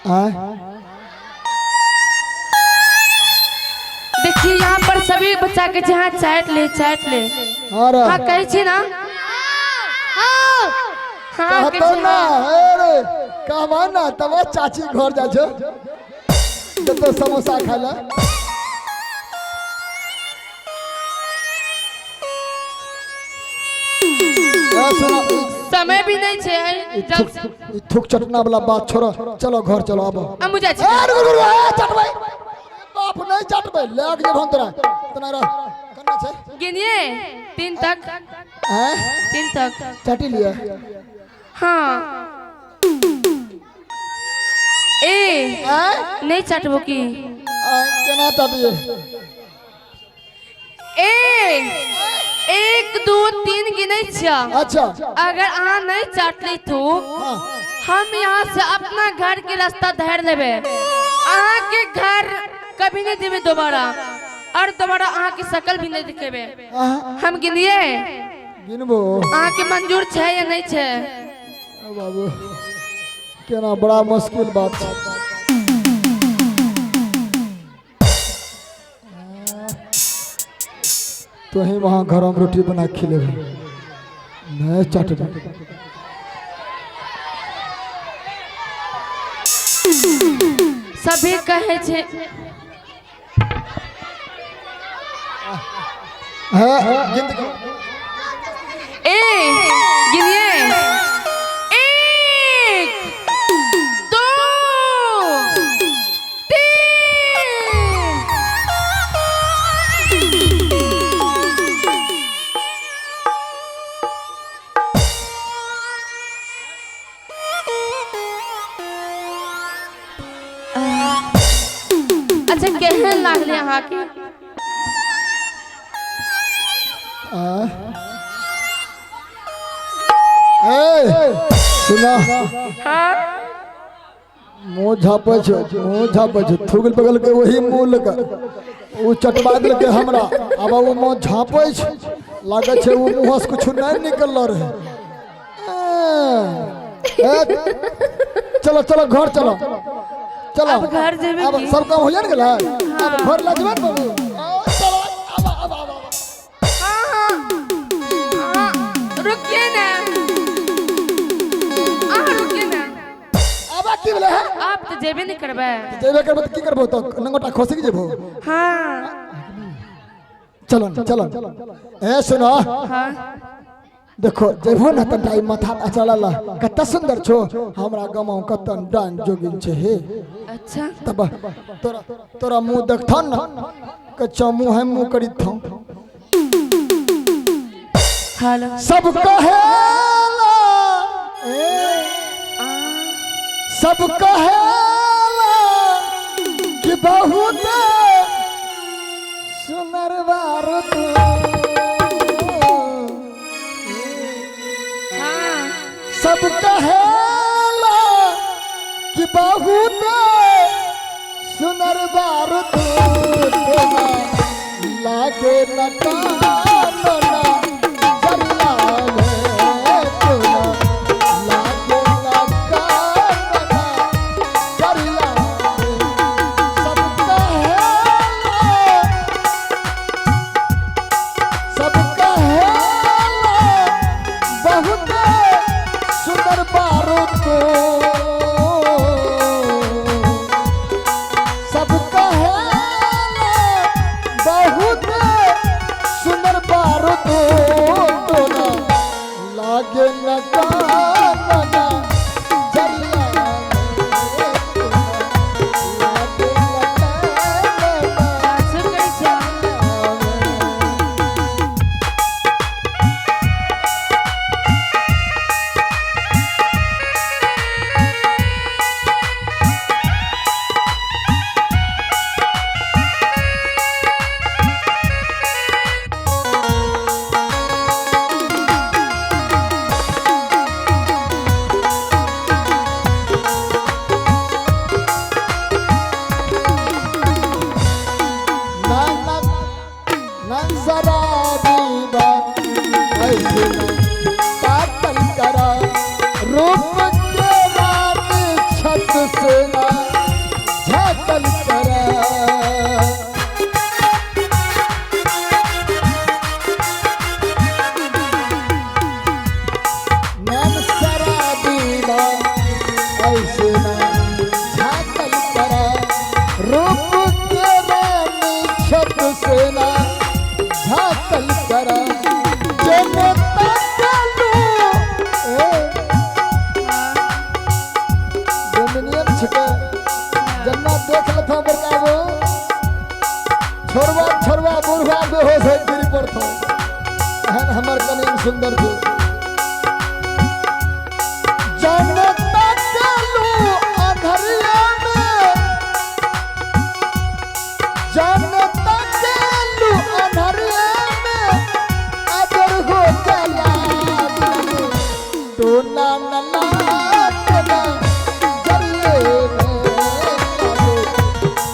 आय देखिए यहाँ पर सभी बच्चा के छै, हाँ चाट ले चाट ले। अरे हाँ कहै छी ना। हाँ कहै कहतो छी ना। हाँ। अरे कहबा ना तब चाची घर जाइ छौ जब समोसा खाय ला। ए, सुनो, समय भी नहीं छै ई जब थूक, ई थूक चटना वाला बात छोड़ो, चलो घर चलो अब। हम जाइ छी। ए, रुक, रुक, रुक, ए, चटबै बाप नहीं चटबै, लए के जेबहो हम तोरा। तना रह कन्ना छै। गिनिए 3 तक। हैं? 3 तक चटी लिया। हाँ ए हैं? नहीं चटबो की? केना चटिए? ए 1 2 3 गिनै छिया। अच्छा। अगर अहाँ नहीं चाटली तो हाँ। हम यहाँ से अपना घर के रास्ता धर लेबे, अहाँ के घर कभी नहीं देबे दोबारा, और दोबारा अहाँ के शकल भी नहीं दिखेबे। अहाँ हम गिनिए? गिनबो। अहाँ के मंजूर छै या नहीं छै? ओ बाबू केना बड़ा मुश्किल बात छै। तो ही वहाँ घर में रोटी बना के खिलेबे, नहीं चटबे। सभी कहे छै। हाँ, गिन। ए गिनिए 1 2 3। अच्छा केहन लागलै अहाँके? आ? ए सुना। हाँ। मुँह झापै छौ, मुँह झापै छौ, थूक बगल के वही मुँह लगा ओ चटबा देलकै हमरा। अब ओ मुँह झापै छै, लागै छै ओ मुँह से कुछ नहीं निकल रहे। ए, चलो चलो घर चलो चलो। अब घर जेबै अब की? सब काम हो जाए ने गेलै, अब घर ला जेबै ने बाबू। आओ, चलो अब अब अब अब। हाँ हाँ हाँ, रुकिए ना अहाँ, रुकिए ना। अब की भेलै है? आप तऽ जेबे नहीं करबै। जेबे करबै तऽ की करबो? तऽ नंगोटा खसि के जेबो। हाँ। चलो न, चलो ए सुनो। हाँ। देखो जेबो ना तनटा ई माथा अचला कते सुंदर छो। हमरा गाँव कत डांग जोगिन छे हे। अच्छा। तब तोरा तोरा मुँह देखथन ना कच्चा मुँह है मुँह करी थो। हेलो। सब कहेला ए, सब कहेला कि बहुत सुनर बार तू। हाँ। सब कहेला कि बहुत सुनर बार तू, तेना लागे न कान ना जरिया रे, तोरा लागे न कान ना जरिया रे। सब कहेला, सब कहेला बहुत सुंदर बारू तू। सब कहेला बहुत सुंदर छिके। जन्ना देख लेथो बड़का बाबू, छोड़वा छोड़वा बुढ़वा बेहोश होय गिरी पड़थो। एहन हमर कनियन सुंदर छे। जनता चलू अन्हरिया में, जनता चलू अन्हरिया में, अजर हो चला टोना नला टोना जरिए में,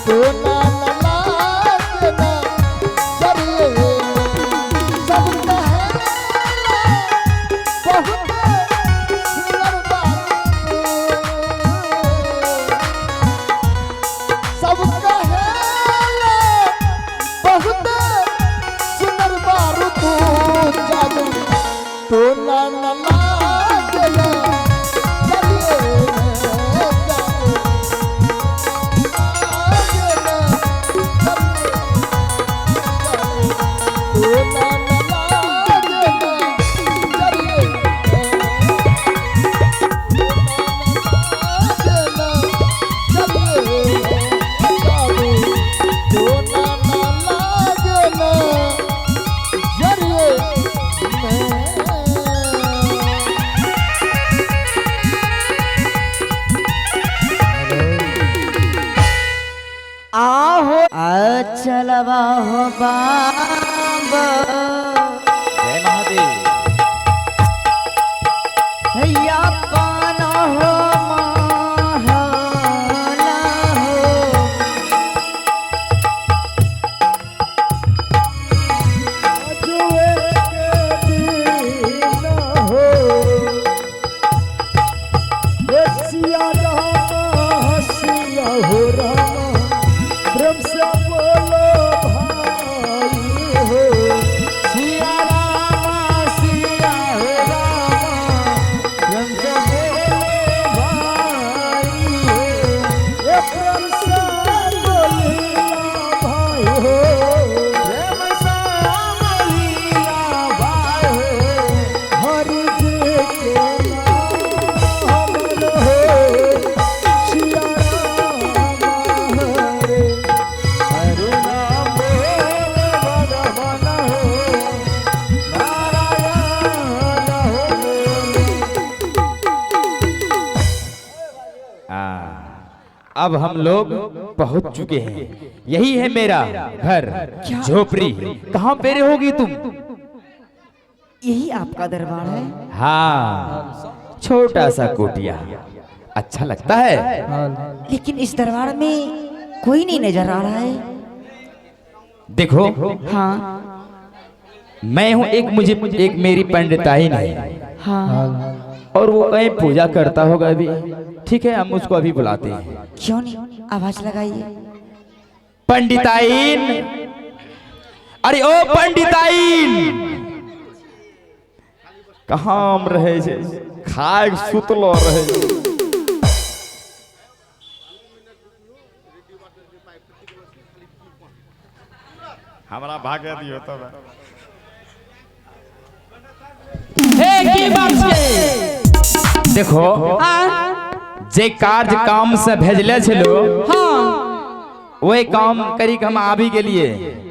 टोना नला टोना जरिए में। सब कहेला बहुत सुंदर बारू, सब कहेला बहुत सुंदर बारू, तू जादू टोना नला गेला जरिए में, जादू गेला टोना नला गेला जरिए में, टोना नला गेला जरिए में। आहो अचलवा हो बाबा, जय महादेव। हैया पान हो माहला हो। अजुए के दीन हो, ए सिया रामा सिया हो रामा, प्रेम से बोलो भाई हो। सिया रामा सिया हो रामा, प्रेम से बोलो भाई हो। ए प्रेम से बोलिया भाई हो, प्रेम से बोलिया भाई हो। हरि जी के नाम हो, सिया राम हरे। हरि नाम बोल भगवान हो, नारायण हो। अब हम लोग पहुंच चुके हैं। यही है मेरा घर, झोपड़ी। कहाँ पे रहोगी तुम? यही आपका दरबार है? हाँ, छोटा सा कुटिया, अच्छा लगता है। लेकिन इस दरबार में कोई नहीं नजर आ रहा है। देखो, हाँ। मैं हूँ एक, मुझे एक मेरी पंडिताई नहीं और वो कहीं पूजा करता होगा अभी। ठीक है, हम उसको अभी बुलाते हैं। क्यों नहीं, आवाज लगाइए। पंडिताइन, अरे ओ पंडिताइन, कहाँ हम रहे छे? खाए के सुतलो रहे छे। हमरा भागे दियो तब। हे, की बात छै? देखो, हाँ। जे कार्य काम से भेजले छलो, वही काम करी के हम आबी गेलिए।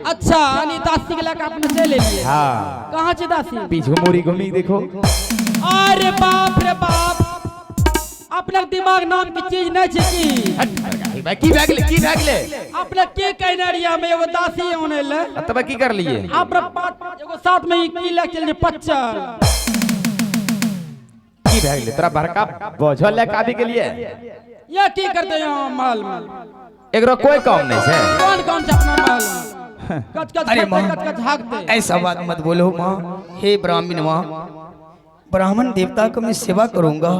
अच्छा, यानी दासी के लगा अपने चले एलियै? हाँ। कहाँ छै दासी? पीछू मुड़ी घूमी देखो। अरे बाप रे बाप, अपना दिमाग नाम की चीज नहीं छै की? हट, की भए गेलै? की भए गेलै? अपना के कहने रहियै हम एगो दासी आनै ले? तब की कर लिए? अपना पाँच एगो साथ में ई की लग चल पच्चर। की भए गेलै? तोरा बड़का बोझल ले के आबी गेलिए। या की करते यहाँ महल में? एकरो कोई काम नहीं छै। कौन कौन छै अपना महल में? कच कच अरे खाते, माँ। कच कच हाकते। ऐसा बात मत बोलो माँ। हे ब्राह्मण माँ, ब्राह्मण देवता को मैं सेवा करूंगा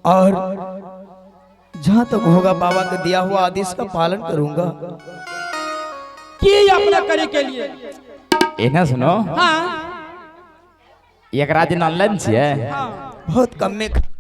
और जहाँ तक होगा बाबा का दिया हुआ आदेश का पालन करूंगा। की अपना करे के लिए? एना सुनो। हाँ। एकरा जे नाम छियै। हाँ। बहुत कम में खाना